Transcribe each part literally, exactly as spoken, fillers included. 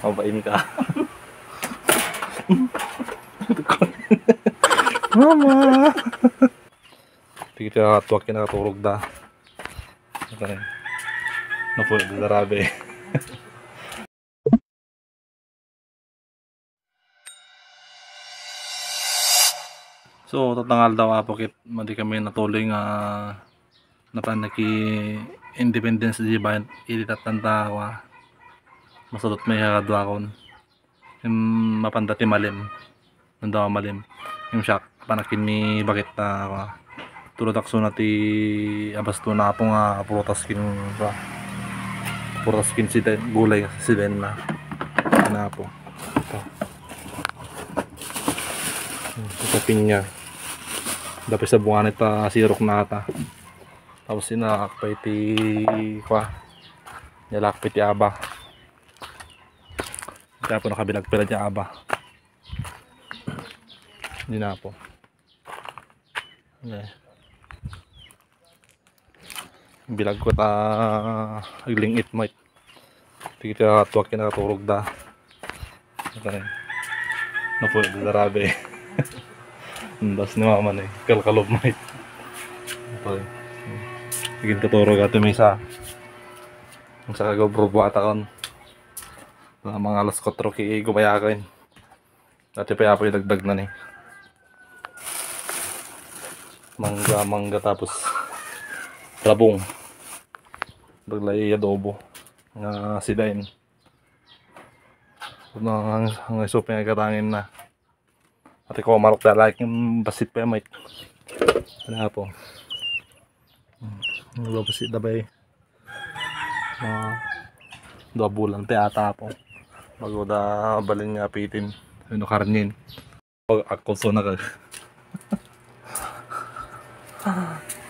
Mabain ka. Mama! Tigita tuwak kinakaturog da. Ito na yun. Napulo da rabe. So, tatangal daw, Apo, ket madi kami natuloy nga napan naki Independence Day ba, iti tatanta, wa. Masudot may kadua kon. Em, mapanda ti malim. Nanda malim. Em, siak, panakin ni bakit ta, wa. Tulo takso na ti abasto na, Apo, nga prutas kin, wa. Prutas kin siden, gulay siden na. Ano, Apo? Ito. Ito, pinya. Dapit sa bunga nita, sirok na ata. Tapos inalak pa iti, kwa, inalak pa iti aba. Kaya po nakabilag pala ti aba. Hindi na po. Okay. Bilag ko ta aglingit, mate. Tigita tuwak kinakaturog da. Ito na yun. Napulo da rabe. Andas ni mama na eh. Kalkalob, mate. Ito na yun. Tigin katurog ati may isa. Ang sa kagobro buhata kon. Mga alas kuwatro ki gumaya ko yun. Dati pa yapo yung dagdag na ni. Mangga, mangga tapos rabong. Baglay adobo. Nga sidain. Ang, ang, ang isup nga katangin na. Ati ko marok da like yung basit pa yung mic. Ano po? Hmm, ang basit da ba eh? Ah, dua bulan pa yata po. Bago da balin nga apitin. Ano karnin? Pag ako so naka.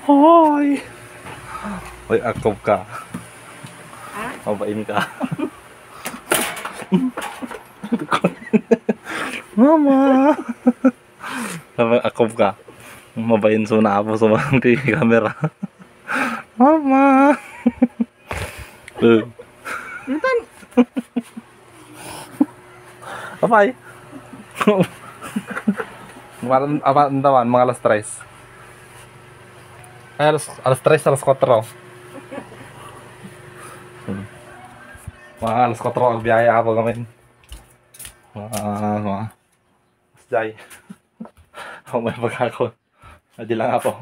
Hoy! Hoy, akob ka. Ha? Mabain ka. Mama! Sabi, akob ka. Mabain so na apo sa mga camera. Mama! Eh. Natan. Apay. Malam, apa, antawan, mga alas tres. Ay, alas, alas tres, alas kuwatro. Hmm. Mga alas kuwatro, agbiyahe ako gamin. Mga, mga, Mas Jai. Ako may pagkakon. Adi lang ako.